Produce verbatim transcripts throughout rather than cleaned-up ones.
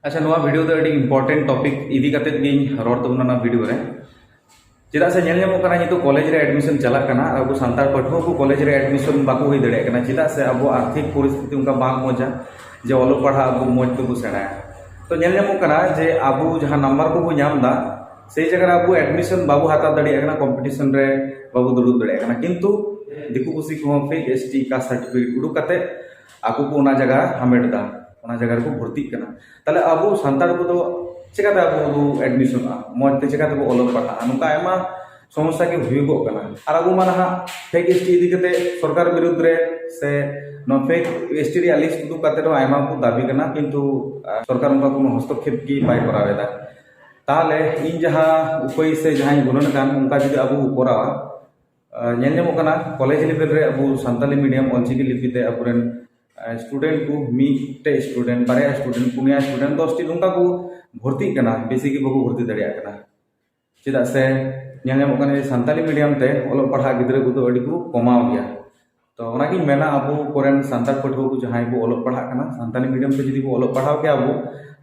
ᱟᱪᱪᱷᱟ, ᱱᱚᱣᱟ ᱵᱷᱤᱰᱤᱭᱳ ᱫᱚ ᱟᱹᱰᱤ ᱤᱢᱯᱚᱨᱴᱮᱱᱴ ᱴᱚᱯᱤᱠ ᱤᱫᱤ ᱠᱟᱛᱮᱫ ᱜᱤᱧ ᱨᱚᱲ ᱛᱟᱵᱚᱱᱟ ᱱᱚᱣᱟ ᱵᱷᱤᱰᱤᱭᱳ ᱨᱮ᱾ ᱪᱮᱫᱟᱜ ᱥᱮ ᱧᱮᱞ ᱧᱟᱢᱚᱜ ᱠᱟᱱᱟ, ᱱᱤᱛᱚᱜ ᱠᱚᱞᱮᱡᱽ ᱨᱮ ᱮᱰᱢᱤᱥᱚᱱ ᱪᱟᱞᱟᱜ ᱠᱟᱱᱟ, ᱟᱵᱚ ᱥᱟᱱᱛᱟᱲ ᱯᱟᱹᱴᱷᱩᱣᱟᱹ ᱠᱚ ᱠᱚᱞᱮᱡᱽ ᱨᱮ ᱮᱰᱢᱤᱥᱚᱱ ᱵᱟᱠᱚ ᱦᱩᱭ ᱫᱟᱲᱮᱭᱟᱜ ᱠᱟᱱᱟ᱾ ᱪᱮᱫᱟᱜ ᱥᱮ ᱟᱵᱚᱣᱟᱜ ᱟᱨᱛᱷᱤᱠ ᱯᱚᱨᱤᱥᱛᱷᱤᱛᱤ ᱚᱱᱠᱟ ᱵᱟᱝ ᱢᱚᱡᱟ ᱡᱮ ᱚᱞᱚᱜ ᱯᱟᱲᱦᱟᱜ ᱟᱵᱚ ᱢᱚᱡᱽ ᱛᱮᱵᱚ ᱥᱮᱬᱟᱭᱟ᱾ ᱛᱚ ᱧᱮᱞ ᱧᱟᱢᱚᱜ ᱠᱟᱱᱟ ᱡᱮ ᱟᱵᱚ ᱡᱟᱦᱟᱸ ᱱᱟᱢᱵᱟᱨ ᱠᱚᱵᱚ ᱧᱟᱢ ᱮᱫᱟ, ᱥᱮᱭ ᱡᱟᱭᱜᱟ ᱨᱮ ᱟᱵᱚ ᱮᱰᱢᱤᱥᱚᱱ ᱵᱟᱵᱚ ᱦᱟᱛᱟᱣ ᱫᱟᱲᱮᱭᱟᱜ ᱠᱟᱱᱟ, ᱠᱚᱢᱯᱤᱴᱤᱥᱚᱱ ᱨᱮ ᱵᱟᱵᱚ ᱫᱩᱲᱩᱵ ᱫᱟᱲᱮᱭᱟᱜ ᱠᱟᱱᱟ, ᱠᱤᱱᱛᱩ ᱫᱤᱠᱩ ᱯᱩᱥᱤ ᱠᱚᱦᱚᱸ fake S T caste certificate ᱩᱰᱩᱠ ᱠᱟᱛᱮ ᱟᱠᱚ ᱠᱚ ᱚᱱᱟ ᱡᱟᱭᱜᱟ ᱦᱟᱢᱮᱴ ᱮᱫᱟ, ᱚᱱᱟ ᱡᱟᱭᱜᱟ ᱨᱮᱠᱚ ᱵᱷᱚᱨᱛᱤᱜ ᱠᱟᱱᱟ᱾ ᱛᱟᱦᱞᱮ ᱟᱵᱚ ᱥᱟᱱᱛᱟᱲ ᱠᱚᱫᱚ ᱪᱮᱠᱟᱛᱮ ᱟᱵᱚ ᱵᱚ ᱮᱰᱢᱤᱥᱚᱱᱚᱜᱼᱟ, ᱢᱚᱡᱽ ᱛᱮ ᱪᱮᱠᱟᱛᱮᱵᱚ ᱚᱞᱚᱜ ᱯᱟᱲᱦᱟᱜᱼᱟ? ᱱᱚᱝᱠᱟ ᱟᱭᱢᱟ ᱥᱚᱢᱚᱥᱥᱟ ᱜᱮ ᱦᱩᱭᱩᱜᱚᱜ ᱠᱟᱱᱟ᱾ ᱟᱨ ᱟᱵᱚ ᱢᱟ ᱱᱟᱦᱟᱜ ᱯᱷᱮᱠ ᱮᱥ ᱴᱤ ᱤᱫᱤ ᱠᱟᱛᱮ ᱥᱚᱨᱠᱟᱨ ᱵᱤᱨᱩᱫᱽ ᱨᱮ ᱥᱮ ᱱᱚᱣᱟ ᱯᱷᱮᱠ ᱮᱥ ᱴᱤ ᱨᱮᱭᱟᱜ ᱞᱤᱥᱴ ᱩᱫᱩᱜ ᱠᱟᱛᱮ ᱦᱚᱸ ᱟᱭᱢᱟ ᱠᱚ ᱫᱟᱹᱵᱤ ᱠᱟᱱᱟ, ᱠᱤᱱᱛᱩ ᱟᱨ, ᱥᱚᱨᱠᱟᱨ ᱚᱱᱠᱟ ᱠᱳᱱᱳ ᱦᱚᱥᱛᱚᱠᱠᱷᱮᱯ ᱜᱮ ᱵᱟᱭ ᱠᱚᱨᱟᱣ ᱮᱫᱟ᱾ ᱛᱟᱦᱞᱮ ᱤᱧ ᱡᱟᱦᱟᱸ ᱩᱯᱟᱹᱭ ᱥᱮ ᱡᱟᱦᱟᱸᱧ ᱜᱩᱱᱟᱹᱱ ᱠᱟᱱ, ᱚᱱᱠᱟ ᱡᱩᱫᱤ ᱟᱵᱚ ᱵᱚ ᱠᱚᱨᱟᱣᱟ, ᱟᱨ, ᱧᱮᱞ ᱧᱟᱢᱚᱜ ᱠᱟᱱᱟ ᱠᱚᱞᱮᱡᱽ ᱞᱮᱵᱮᱞ ᱨᱮ ᱟᱵᱚ ᱥᱟᱱᱛᱟᱞᱤ ᱢᱤᱰᱤᱭᱟᱢ ᱚᱞᱪᱤᱠᱤ ᱞᱤᱯᱤ ᱛᱮ ᱟᱵᱚᱨᱮᱱ, ᱟᱨ, ᱥᱴᱩᱰᱮᱱᱴ ᱠᱚ, ᱢᱤᱫᱴᱮᱡ ᱥᱴᱩᱰᱮᱱᱴ, ᱵᱟᱨᱭᱟ ᱥᱴᱩᱰᱮᱱᱴ, ᱯᱩᱱᱭᱟ ᱥᱴᱩᱰᱮᱱᱴ, ᱫᱚᱥᱴᱤ ᱱᱚᱝᱠᱟ ᱠᱚ ᱵᱷᱚᱨᱛᱤᱜ ᱠᱟᱱᱟ, ᱵᱮᱥᱤ ᱜᱮ ᱵᱟᱠᱚ ᱵᱷᱚᱨᱛᱤ ᱫᱟᱲᱮᱭᱟᱜ ᱠᱟᱱᱟ᱾ ᱪᱮᱫᱟᱜ ᱥᱮ ᱧᱮᱞ ᱧᱟᱢᱚᱜ ᱠᱟᱱᱟ ᱡᱮ ᱥᱟᱱᱛᱟᱞᱤ ᱢᱤᱰᱤᱭᱟᱢ ᱛᱮ ᱚᱞᱚᱜ ᱯᱟᱲᱦᱟᱜ ᱜᱤᱫᱽᱨᱟᱹ ᱠᱚᱫᱚ ᱟᱹᱰᱤ ᱠᱚ ᱠᱚᱢᱟᱣ ᱜᱮᱭᱟ᱾ ᱛᱚ ᱚᱱᱟᱜᱤᱧ ᱢᱮᱱᱟ, ᱟᱵᱚ ᱠᱚᱨᱮᱱ ᱥᱟᱱᱛᱟᱲ ᱯᱟᱹᱴᱷᱩᱣᱟᱹ ᱠᱚ ᱡᱟᱦᱟᱸᱭ ᱠᱚ ᱚᱞᱚᱜ ᱯᱟᱲᱦᱟᱜ ᱠᱟᱱᱟ, ᱥᱟᱱᱛᱟᱞᱤ ᱢᱤᱰᱤᱭᱟᱢ ᱛᱮ ᱡᱩᱫᱤ ᱵᱚ ᱚᱞᱚᱜ ᱯᱟᱲᱦᱟᱣ ᱠᱮᱭᱟ ᱵᱚ,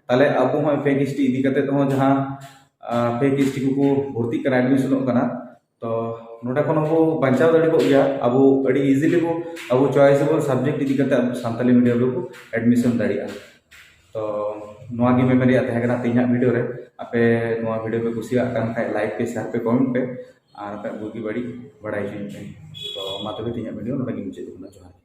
ᱛᱟᱦᱞᱮ ᱟᱵᱚ ᱦᱚᱸ ᱯᱷᱮᱠ ᱮᱥ ᱴᱤ ᱤᱫᱤ ᱠᱟᱛᱮ ᱦᱚᱸ ᱡᱟᱦᱟᱸ, ᱟᱨ, ᱯᱷᱮᱠ ᱮᱥ ᱴᱤ ᱠᱚᱠᱚ ᱵᱷᱚᱨᱛᱤᱜ ᱠᱟᱱᱟ, ᱮᱰᱢᱤᱥᱚᱱᱚᱜ ᱠᱟᱱᱟ, ᱛᱚ ᱱᱚᱰᱮ ᱠᱷᱚᱱ ᱦᱚᱸᱵᱚ ᱵᱟᱧᱪᱟᱣ ᱫᱟᱲᱮ ᱠᱚᱜ ᱜᱮᱭᱟ᱾ ᱟᱵᱚ ᱟᱹᱰᱤ ᱤᱡᱤᱞᱤ ᱵᱚ, ᱟᱵᱚ ᱪᱚᱭᱮᱥᱮᱵᱚᱞ ᱥᱟᱵᱡᱮᱠᱴ ᱤᱫᱤ ᱠᱟᱛᱮ ᱟᱵᱚ ᱥᱟᱱᱛᱟᱞᱤ ᱢᱤᱰᱤᱭᱟᱢ ᱨᱮᱵᱚ ᱮᱰᱢᱤᱥᱚᱱ ᱫᱟᱲᱮᱭᱟᱜᱼᱟ᱾ ᱛᱚ ᱱᱚᱣᱟ ᱜᱮ ᱢᱮᱢᱮᱱ ᱨᱮᱭᱟᱜ ᱛᱟᱦᱮᱸ ᱠᱟᱱᱟ ᱛᱮᱦᱮᱧᱟᱜ ᱵᱷᱤᱰᱤᱭᱳ ᱨᱮ᱾ ᱟᱯᱮ ᱱᱚᱣᱟ ᱵᱷᱤᱰᱤᱭᱳ ᱯᱮ ᱠᱩᱥᱤᱭᱟᱜ ᱠᱟᱱ ᱠᱷᱟᱡ ᱞᱟᱭᱤᱠ ᱯᱮ, ᱥᱮᱭᱟᱨ ᱯᱮ, ᱠᱚᱢᱮᱱᱴ ᱯᱮ, ᱟᱨ ᱟᱯᱮᱭᱟᱜ ᱵᱩᱜᱤ ᱵᱟᱹᱲᱤᱡ ᱵᱟᱲᱟᱭ ᱦᱚᱪᱚᱧ ᱯᱮ᱾ ᱛᱚ ᱢᱟ ᱛᱚᱵᱮ ᱛᱮᱦᱮᱧᱟᱜ ᱵᱷᱤᱰᱤᱭᱳ ᱱᱚᱰᱮ ᱜᱮ ᱢᱩᱪᱟᱹᱫ ᱠᱟᱱᱟ᱾ ᱡᱚᱦᱟᱨ᱾